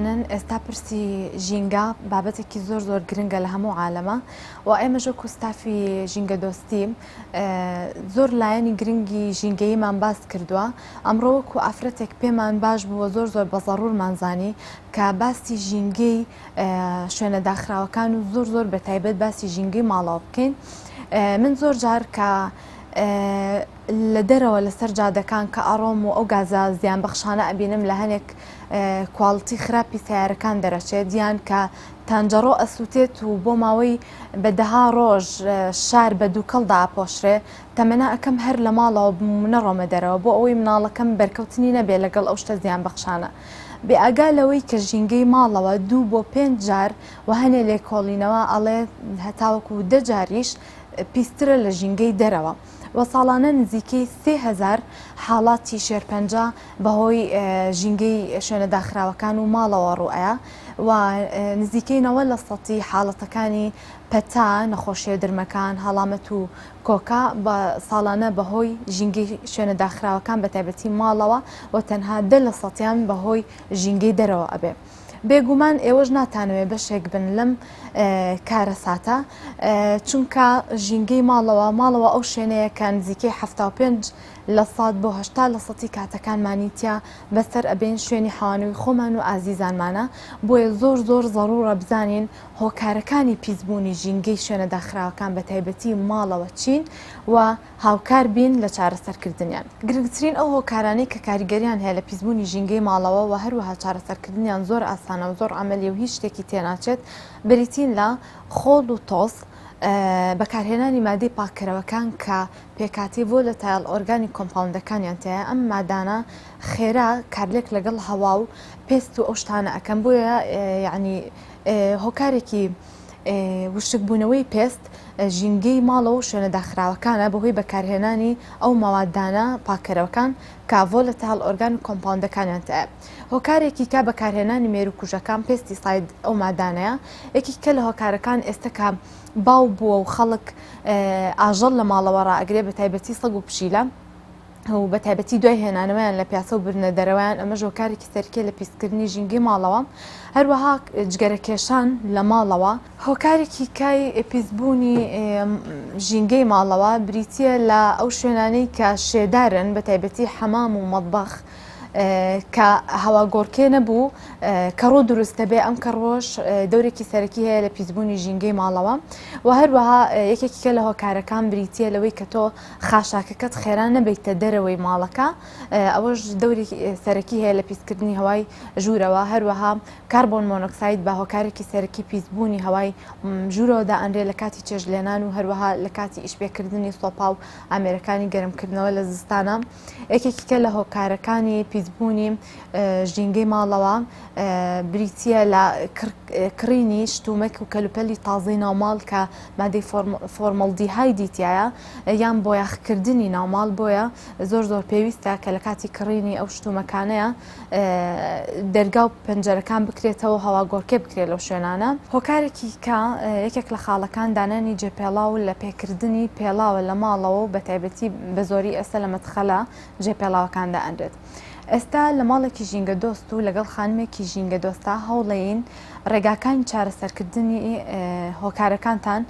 ئەزانن ئێستا پرسی ژینگە بابەتێکی زۆر زۆر گرنگە لە هەموو عالەمە و ئێمەش وەکو ستافی ژینگە دۆستی زۆر لایەنی گرنگی ژینگەییمان باس کردووە ئەمڕۆ وەکو ئافرەتێک پێمان باش بووە زۆر زۆر بە زەڕورمان زانی کە باسی ژینگەی شوێنە داخراوەکان و زۆر زۆر بە تایبەت باسی ژینگەی ماڵەوە بکەین من زۆر جار کە لە دەرەوە لەسەر جادەکان کە ئەڕۆم و ئەو گازە زیانبەخشانە ئەبینم لە هەنێک کواڵتی خراپی سیارەکان دەرەچێت یان کە تانجەڕۆ ئەسووتێت و بۆ ماوەی بە دەها ڕۆژ شار بە دووکەڵ داپۆشرێ تەمەنا ئەکەم هەر لە ماڵەوە بم و نەڕۆمە دەرەوە بۆ ئەوەی مناڵەکەم بەرکەوتنی نەبێ لەگەڵ ئەو شتە زیانبەخشانە بێ ئاگا لەوەی کە ژینگەی ماڵەوە دوو بۆ پێنج جار و هەنێ لێکۆڵینەوە ئەڵێ هەتاوەکو دە جاریش پیسترە لە ژینگەی دەرەوە و ساڵانە نزیکەی 3000 حاڵاتی شێرپەنجە بەهۆی ژینگەی شوێنە داخراوەکان و ماڵەوە ڕوئەیا و نزیکەی نەوە لە سەتی حاڵەتەکانی پەتا، نەخۆشیە درمەکان، هەڵامەت و کۆکە بە ساڵانە بەهۆی ژینگەی شوێنە داخراوەکان بەتایبەتی ماڵەوە و تەنها دە لە سەتیان بەهۆی ژینگەی دەرەوە ئەبێ. بێگومان ئێوەش ناتانەوێ بەشێک بن لەم کارەساتە چونکە ژینگەی ماڵەوە ماڵەوە ئەو شوێنەیە کە نزیکەی 75 لە سەد بۆ 80 لە سەتی کاتەکانمانی تیا بەسەر ئەبێن شوێنی حەوانەوەی خۆمان و ئازیزانمانە بۆیە زۆر زۆر زەڕوڕە بزانین هۆکارەکانی پیسبوونی ژینگەی شوێنە داخراوەکان بە تایبەتی ماڵەوە چین و هاوکار بین لە چارەسەرکردنیان. گرنگترین ئەو هۆکارانەی کە کاریگەریان هەیە لە پیسبوونی ژینگەی ماڵەوە و هەروەها چارەسەرکردنیان زۆر ئاسانە و زۆر عەمەلیە و هیچ شتێکی تێناچێت بریتین لە، خۆڵ و تۆز، بەکارهێنانی مادەی پاککەرەوەکان کە پێکهاتەی volatile organic compound ەکانیان تیایە ئەم مادانە خێرا کارلێک لەگەڵ هەوا و پێست و ئەو شتانە ئەکەن بۆیە یعنی هۆکارێکی وشکبوونەوەی پێست ژینگەی ماڵەوە و شوێنە داخراوەکانە بەهۆی بەکارهێنانی ئەو مەوادانە پاککەرەوەکان کە volatile organic compound ەکانیان تایە هۆکارێکی کە بەکارهێنانی مێروکوژەکان pesticide ئەو مادانەیە یەکێکە لە هۆکارەکان ئێستا کە باو بووە و خەڵک ئاژەڵ لە ماڵەوە ڕائەگرێ بە تایبەتی سەگ و پشیلە و بە تایبەتی دوای هێنانەوەیان لە پیاسە و بردنە دەرەوەیان ئەمەش هۆکارێکی سەرکیە لە پیسکردنی ژینگەی ماڵەوە هەروەها جگەرە کێشان لە ماڵەوە هۆکارێکی کای پیسبوونی ژینگەی ماڵەوە بریتە لە ئەو شوێنانەی کە شێدارن بە تایبەتی حەمام و مەتبەخ کە هەواگۆڕکێ نەبوو کەڕوو دروست دەبێ ئەم کەڕووەش دەورێکی سەرەکی هەیە لە پیسبوونی ژینگەی ماڵەوە و هەروەها یەکێکی کە لە هۆکارەکان بریتە لەوەی کە تۆ خاشاکەکەت خێرا نەبیتە دەرەوەی ماڵەکە ئەوەش دەوری سەرەکی هەیە لە پیسکردنی هەوای ژوورەوە هەروەها کاربۆن مۆنۆکساید بە هۆکارێکی سەرەکی پیسبوونی هەوای ژوورەوە دائەنرێ لە کاتی چێژلێنان و هەروەها لە کاتی ئیشپێکردنی سۆپا و ئامێرەکانی گەرمکردنەوە لە زستانە یەکێکی کە لە هۆکارەکانی پیسبوونی ژینگەی ماڵەوە بریتییە لە کڕینی شتومەک و کەلوپەلی تازەی ناوماڵ کە مادەی فۆرمەڵدیهایدی تایە یان بۆیاخکردنی ناوماڵ بۆیە زۆر زۆر پێویستە کە لە کاتی کڕینی ئەو شتومەکانەیە دەرگا و پەنجەرەکان بکرێتەوە هەواگۆڕکێ بکرێت لەو شوێنانە. هۆکارێکی کە یەکێک لە خاڵەکان دانانی جێپێڵاو لە پێکردنی پێڵاوە لە ماڵەوە و بەتایبەتی بە زۆری ئێستا لە مەدخەلە جێپێڵاوەکان دائەنرێت. ئێستا لە ماڵێکی ژینگە دۆست و لەگەڵ خانمێکی ژینگە دۆستا هەوڵەین ڕێگاکانی چارەسەرکردنی هۆکارەکانتان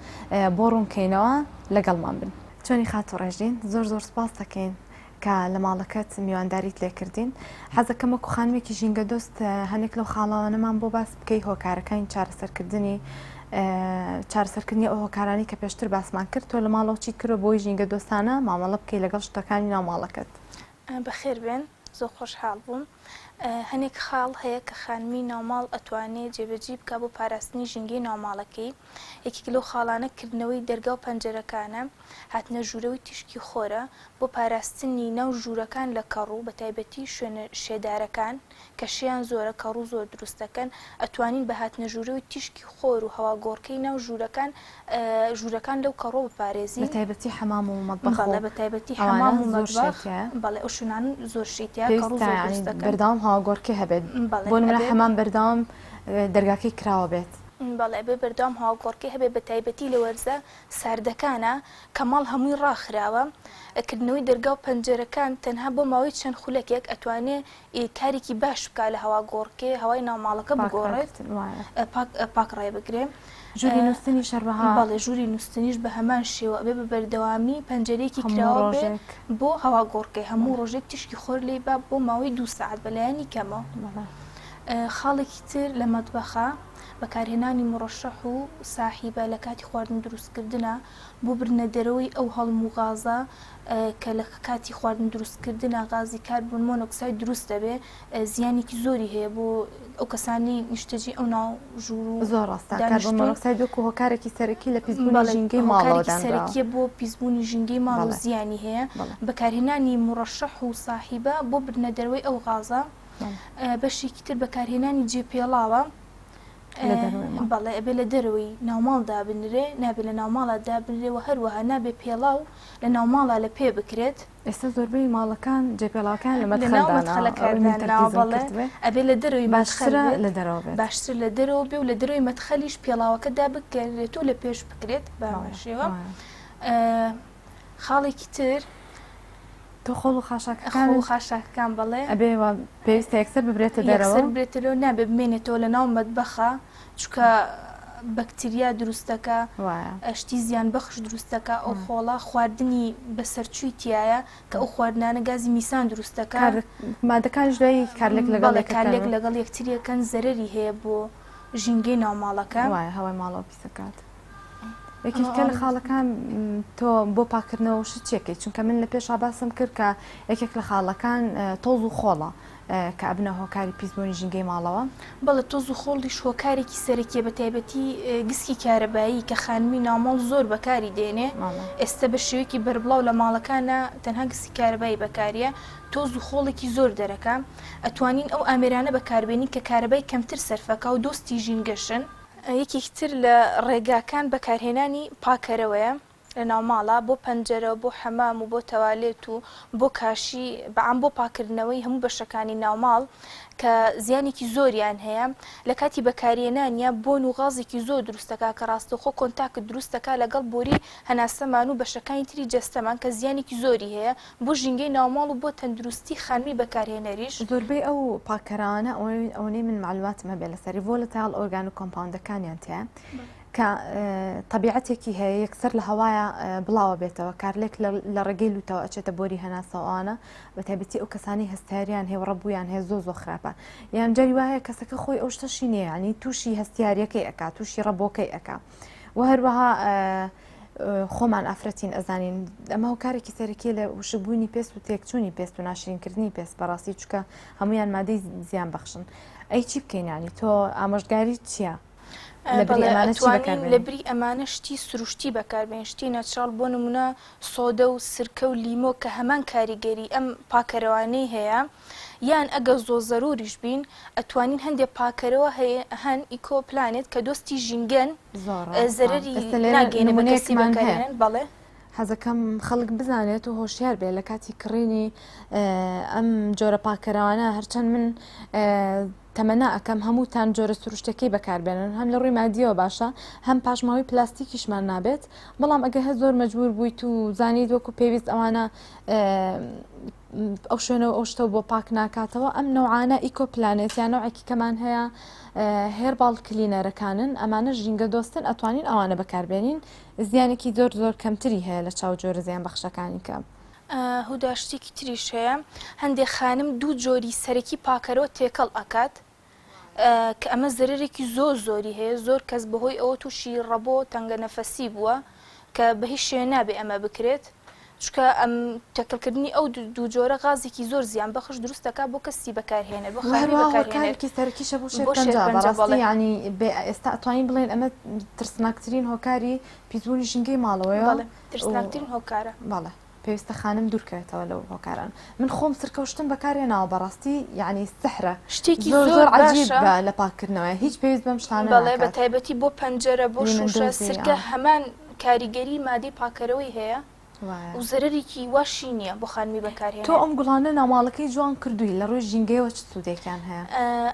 بۆ ڕوونکەینەوە لەگەڵمان بن. چۆنی خاتوو ڕێژین زۆر زۆر سوپاست دەکەین کە لە ماڵەکەت میوانداریت لێکردین حەزەکەم وەکو خانمێکی ژینگە دۆست هەنێک لەو خاڵانەمان بۆ باس بکەی هۆکارەکانی چارەسەرکردنی چارەسەرکردنی ئەو هۆکارانی کە پێشتر باسمان کرد تۆ لە ماڵەوە چیت کردوە بۆی ژینگە دۆستانە مامەڵە بکەی لەگەڵ شتەکانی ناو ماڵەکەت. بەخێر بێن زۆر خۆشحاڵ بووم. هەنێک خاڵ هەیە کە خانمی ناوماڵ ئەتوانێ جێبەجێی بکا بۆ پاراستنی ژینگەی ناوماڵەکەی یەکێک لەو خاڵانە کردنەوەی دەرگا و پەنجەرەکانە هاتنە ژوورەوەی تیشکی خۆرە بۆ پاراستنی ناو ژوورەکان لە کەڕوو بەتایبەتی شوێنە شێدارەکان کە شێیان زۆرە کەڕوو زۆر دروست دەکەن ئەتوانین بە هاتنە ژوورەوەی تیشکی خۆر و هەواگۆڕکێی ناو ژوورەکان ژوورەکان لەو کەڕووە بپارێزین. بە تایبەتی حەمام و مەتبەخ و بەڵێ بە تایبەتی ئەوانە حەمام و زۆر مەتبەخ شێ تیایە. بەڵێ ئەو شوێنانە زۆر شێی تیایە کەڕوو پێویستە زۆر یانی دروست دەکەن. بەردەوام هەواگۆڕکێ هەبێت بەڵێ بۆ نمونە ئەبێت. حەمام بەردەوام دەرگاکەی کراوە بێت. بەڵێ ئەبێ بەردەوام هەواگۆڕکێ هەبێ بەتایبەتی لە وەرزە ساردەکانا کە ماڵ هەمووی ڕاخراوە کردنەوەی دەرگا و پەنجەرەکان تەنها بۆ ماوەی چەند خولەکێک ئەتوانێ کارێکی باش بکا لە هەواگۆڕکێ هەوای ناو ماڵەکە بگۆڕێت پاک پاک ڕێبگرێ. ژووری نووستنیش هەروەها. بەڵێ ژووری نووستنیش بە هەمان شێوە ئەبێ بە بەردەوامی پەنجەرەیەکی کراوە بێ بۆ هەواگۆڕکێ هەموو ڕۆژێک تیشکی خۆر لێی با بۆ ماوەی دوو سەعات بەلایەنی کەمەوە. خاڵێکی تر لە مەتبەخا، بەکارهێنانی مڕەشەح و ساحیبە لە کاتی خواردن دروستکردنا بۆ بردنە دەرەوەی ئەو هەڵم و غازە کە لە کاتی خواردن دروستکردنا غازی کاربۆن مۆنۆکساید دروست دەبێ زیانێکی زۆری هەیە بۆ ئەو کەسانەی نیشتەجێی ئەو ناو ژوور و زۆر ڕاستە کاربۆن دانیشتوون. مۆنۆکساید وەکو هۆکارێکی سەرەکی لە پیسبوونی بەڵێ ژینگەی ماڵەوە هۆکارێکی دانراوە. سەرەکیە بۆ پیسبوونی ژینگەی ماڵ و بەڵێ زیانی هەیە بەڵێ. بەکارهێنانی مڕەشەح و ساحیبە بۆ بردنە دەرەوەی ئەو غازە. بەشێکی تر بەکارهێنانی جێ پێڵاوە بەڵێ ئەبێ لە دەرەوەی ناوماڵ دابنرێ نابێ لە ناوماڵا دابنرێ و هەروەها نابێ پێڵاو لە ناوماڵا لە پێ بکرێت. ئێستا زۆربەی ماڵەکان جێ پێڵاوەکان لە مەدخەل داناوە بەڵێ ئەبێ لە دەرەوەی باشترە لە دەرەوە بێت باشتر لە دەرەوە بێ و لە دەرەوەی مەدخەلیش پێڵاوەکە دابکرێت و لە پێش بکرێت بە شێوە خاڵێکی تر تۆ خۆڵ و خاشاکەکان خۆڵ و خاشاکەکان بەڵێ. ئەبێ وا پێویستە یەکسەر ببرێتە دەرەوە. یەکسەر ببرێتەرەوە نابێ بمێنێتەوە لە ناو مەتبەخا چونکە بەکتریا دروست دەکا شتی زیان بەخش دروست دەکا ئەو خۆڵە خواردنی بەسەرچووی تیایە کە ئەو خواردنانە گازی میسان دروست دەکا مادەکانیش دوایی کارلێک لەگەڵ بەڵێ کارلێک لەگەڵ یەکتریەکەن زەرەری هەیە بۆ ژینگەی ناو ماڵەکە وایە هەوای ماڵەوە پیسەکات. یەکێکە لە خاڵەکان تۆ بۆ پاکردنەوە شت چێکەی چونکە من لە پێشا باسم کرد کە یەکێک لە خاڵەکان تۆز و خۆڵە کە ئەبنە هۆکاری پیسبوونی ژینگەی ماڵەوە. بەڵێ تۆز و خۆڵیش هۆکارێکی سەرەکیە بە تایبەتی گسکی کارەبایی کە خانمی ناوماڵ زۆر بەکاری دێنێ ئێستا بە شێوەیەکی بەربڵاو لە ماڵەکانە تەنها گسکی کارەبایی بەکاریە تۆز و خۆڵێکی زۆر دەرەکا ئەتوانین ئەو ئامێرانە بەکاربێنین کە کارەبای کەمتر سەرفەکا و دۆستی ژینگەشن. یەکێکی تر لە ڕێگاکان بەکارهێنانی پاکەرەوەیە لە ناوماڵا بۆ پەنجەرە و بۆ حەمام و بۆ تەوالێت و بۆ کاشی بەعام بۆ پاکردنەوەی هەموو بەشەکانی ناوماڵ کە زیانێکی زۆریان هەیە لە کاتی بەکارهێنانیا بۆن و غازێکی زۆر دروست دەکات کە ڕاستەوخۆ contact دروست دەکات لەگەڵ بۆری هەناسەمان و بەشەکانی تری جەستەمان کە زیانێکی زۆری هەیە بۆ ژینگەی ناوماڵ و بۆ تەندروستی خانمی بەکارهێنەریش. زۆربەی ئەو پاککەرانە ئەوەنەی من مەعلوماتم هەبێ لەسەری volatile organic compound ەکانیان تیایە کە تەبیعەتێکی هەیە یەکسەر لە هەوایە بڵاوە بێتەوە کارلێک لە ڕێگەی لوتەوە ئەچێتە بۆری هەناسەوانە بە تایبەتی ئەو کەسانی هەستیاریان هەیە و ڕەبوویان هەیە زۆ زۆ خراپە یان جاری وایە کەسەکە خۆی ئەو شتەشی نییە ینی تووشی هەستیاریەکەی ئەک تووشی ڕەبۆکەی ئەک و هەروەها خۆمان ئافرەتین ئەزانین ئەمە هۆکارێکی سەرەکیە لە وشکبوونی پێست و تێکچوونی پێست و ناشرینکردنی پێست بەڕاستی چکە هەمویان مادەی زیان بەخشن ئەی چی بکەین ینی تۆ ئامۆژگاری چییە؟ لە بری ئەمانە شتی سروشتی بەکاربێن شتی natural بۆ نمونە سۆدە و سرکە و لیمۆ کە هەمان کاریگەری ئەم پاکەرەوانەی هەیە یان ئەگەر زۆر زەروریش بین ئەتوانین هەندێ پاکەرەوە هەیە هەن Eco Planet کە دۆستی ژینگەن زۆر ڕاستە. زەرەری ئێستا لێرە ناگەیەنێ بە کەسی نمونەیەکمان هەیە. بەکارهێنەر بەڵێ. حەزەکەم خەڵک بزانێت و هۆشیار بێت لە کاتی کڕینی ئەم جۆرە پاکەرەوانە هەرچەند من تەمەنا ئەکەم هەمووتان جۆرە سروشتەکەی بەکاربێنن هەم لە ڕووی مادیەوە باشە هەم پاشماوەی پلاستیکیشمان نابێت بەڵام ئەگەر هەر زۆر مەجبور بوویت و زانیت وەکو پێویست ئەوانە ئەو شوێنە و ئەو شتە بۆ پاک ناکاتەوە ئەم نەوعانە Eco Planet یان نەوعێکی کەمان هەیە herbal cleaner ەکانن ئەمانە ژینگە دۆستن ئەتوانین ئەوانە بەکاربێنین زیانێکی زۆر زۆر کەمتری هەیە لە چاو جۆرە زیان بەخشەکانی کە. هودا شتێکی تریش هەیە هەندێک خانم دوو جۆری سەرەکی پاکەرەوە تێکەڵ ئەکات کە ئەمە زەرەرێکی زۆر زۆری هەیە زۆر کەس بەهۆی ئەوە تووشی ڕەبۆ تەنگە نەفەسی بووە کە بە هیچ شێوەیە نابێ ئەمە بکرێت چونکە ئەم تێکەڵکردنی ئەو دوو جۆرە غازێکی زۆر زیان بەخش دروست دەکات بۆ کەسی بەکارهێنەر بۆ خانمی هەروەها بەکارهێنەر هۆکارێکی سەرەکیشە بۆ بۆ شێرپەنجە شێرپەنجە بەڕاستی بەڵێ. یانی بێ ئێستا ئەتوانین بڵێین ئەمە ترسناکترین هۆکاری پیسبوونی ژینگەی ماڵەوەیە بەڵێ و ترسناکترین هۆکارە. بەڵێ. پێویستە خانم دوورکەوێتەوە لەو هۆکارانە من خۆم سرکە و شتم بەکارهێناوە بەڕاستی یعنی سحرە شتێکی زۆر زۆر زۆر عەجیب باشە بە لە پاککردنەوەی هیچ پێویست بەم شتانە بەڵێ بە ناکات تایبەتی بۆ پەنجەرە بۆ لیمن شوشە دۆزی سرکە ئا. هەمان کاریگەری مادەی پاکەرەوەی هەیە. و زەرەرێکی واشی نییە بۆ خانمی بەکارهێنەر. تۆ ئەم گوڵانە ناوماڵەکەی جوان کردووی لە ڕووی ژینگەیەوە چ سوودێکیان هەیە؟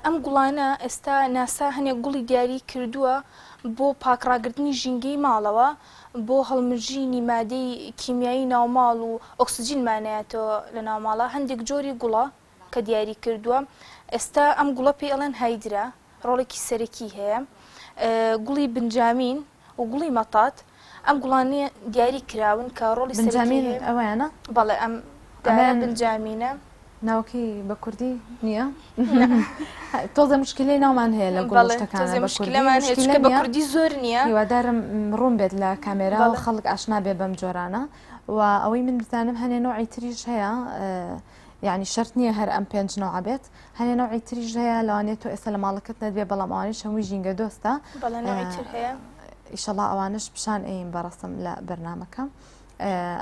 ئەم گوڵانە ئێستا ناسا هەنێک گوڵی دیاری کردووە بۆ پاک ڕاگرتنی ژینگەی ماڵەوە بۆ هەڵمژینی مادەی کیمیایی ناوماڵ و ئۆکسجین مانایەتەوە لە ناوماڵا هەندێک جۆری گوڵە کە دیاری کردووە ئێستا ئەم گوڵە پێی ئەڵێن هایدرا ڕۆڵێکی سەرەکی هەیە گوڵی بنجامین و گوڵی مەتات ئەم گوڵانە دیاری کراون کە ڕۆڵی سەرەکی بنجامین هەیە. ئەوەیانە؟ بەڵێ ئەم دارە ئەمەیان بنجامینە. ناوەکەی بە کوردی نییە؟ تۆزێ مشکلەی ناومان هەیە لە گوڵ و بەڵێ شتەکانە تۆزێ بە کوردی مشکلەمان هەیە مشکلە چونکە بە نییە کوردی زۆر نییە. هیوادارم ڕوون بێت لە کامێرا و بەڵێ. خەڵک ئاشنا بێ بەم جۆرانە و ئەوەی من بزانم هەنێ نەوعی تریش هەیە یانی شەرت نییە هەر ئەم پێنج نەوعە بێت هەنێ نەوعی تریش هەیە لەوانەیە تۆ ئێستا لە ماڵەکەت نەبێ بەڵام ئەوانیش هەمووی ژینگە دۆستە بەڵێ نەوعی تر هەیە. ئیشەڵا ئەوانەش پیشان ئەیم بەڕەسم لە بەرنامەکە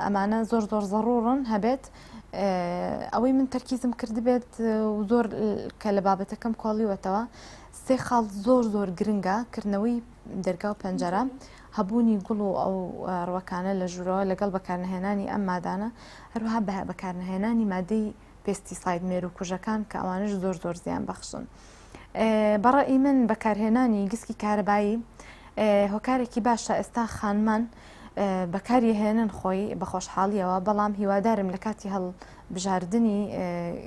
ئەمانە زۆر زۆر زەڕوڕن هەبێت ئەوەی من تەرکیزم کردبێت و زۆر کە لە بابەتەکەم کۆڵیوەتەوە سێ خاڵ زۆر زۆر گرنگە کردنەوەی دەرگا و پەنجەرە هەبوونی گوڵ و ئەو ڕوەکانە لە ژوورەوە لەگەڵ بەکارنەهێنانی ئەم مادانە هەروەها بە بەکارنەهێنانی مادەی pesticide مێروکوژەکان کە ئەوانش زۆر زۆر زیان بەخشن. بەڕەئی من بەکارهێنانی گسکی کارەبایی هۆکارێکی باشە ئێستا خانمان بەکاری هێنن خۆی بە خۆشحاڵیەوە بەڵام هیوادارم لە کاتی هەڵبژاردنی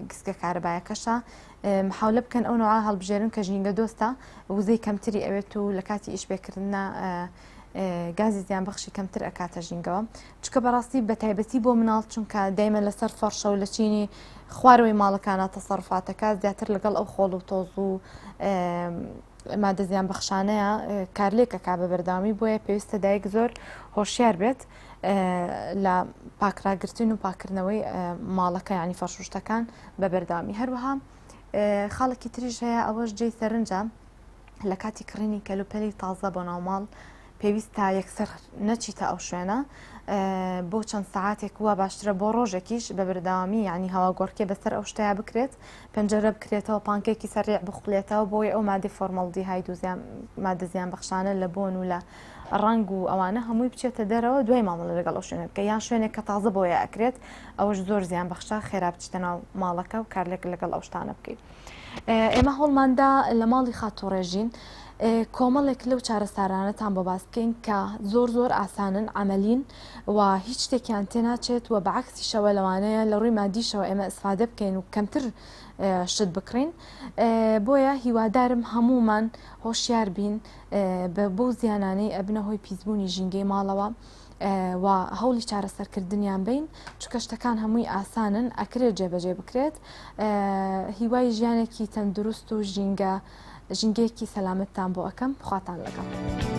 گسکە کارەبایەکەشە محاولە بکەن ئەو نوعە هەڵبژێرن کە ژینگە دۆستە وزەی کەمتری ئەوێت و لە کاتی ئیشپێکردنا گازی زیانبەخشی کەمتر ئەکاتە ژینگەوە چکە بەڕاستی بە تایبەتی بۆ مناڵ چونکە دایمە لەسەر فەرشە و لە چینی خوارەوەی ماڵەکانە تەسەرفاتەکە زیاتر لەگەڵ ئەو خۆڵ و تۆز و مادە زیان بەخشانەیە کارلێکەکە بە بەردەوامی بۆیە پێویستە دایک زۆر هۆشیار بێت لە پاکراگرتن و پاکردنەوەی ماڵەکە ینی فەرشوشتەکان بە بەردەوامی هەروەها خاڵێکی تریش هەیە ئەوەش جێی سەرنجە لە کاتی کڕینی کەلوپەلی تازە بۆ ناوماڵ پێویستە یەکسەر نەچیتە ئەو شوێنە بۆ چەند سەعاتێک وا باشترە بۆ ڕۆژێکیش بە بەردەوامی یعنی هەواگۆڕکێ بەسەر ئەو شتەیە بکرێت پەنجەرە بکرێتەوە پانکێکی سەریع بخولێتەوە بۆی ئەو مادەی فۆرمەڵدیهاید و مادە زیان بەخشانە لە بۆن و لە ڕەنگ و ئەوانە هەمووی بچێتە دەرەوە دوای مامەڵە لەگەڵ ئەو شوێنە بکە یان شوێنێک کە تازە بۆیە ئەکرێت ئەوەش زۆر زیان بەخشە خێرا بچیتە ناو ماڵەکە و کارلێک لەگەڵ ئەو شتانە بکەیت. ئێمە هەوڵماندا لە ماڵی خاتوو ڕێژین کۆمەڵێک لەو چارەسارانەتان بۆ باس بکەین کە زۆر زۆر ئاسانن عملین و هیچ شتێکیان تێناچێت و بەعکسیشەوە لەوانەیە لە ڕووی مادیشەوە ئێمە ئیسفادە بکەین و کەمتر شت بکڕین بۆیە هیوادارم هەمومان هۆشیار بین بە بۆ زیانانەی ئەبنە هۆی پیسبوونی ژینگەی ماڵەوە و هەوڵی چارەسەرکردنیان بین چونکە شتەکان هەمووی ئاسانن ئەکرێت جێبەجێ بکرێت هیوای ژیانێکی تەندروست و ژینگە ژینگەیەکی سەلامەتتان بۆ ئەەکەم خواتان لەگەڵ.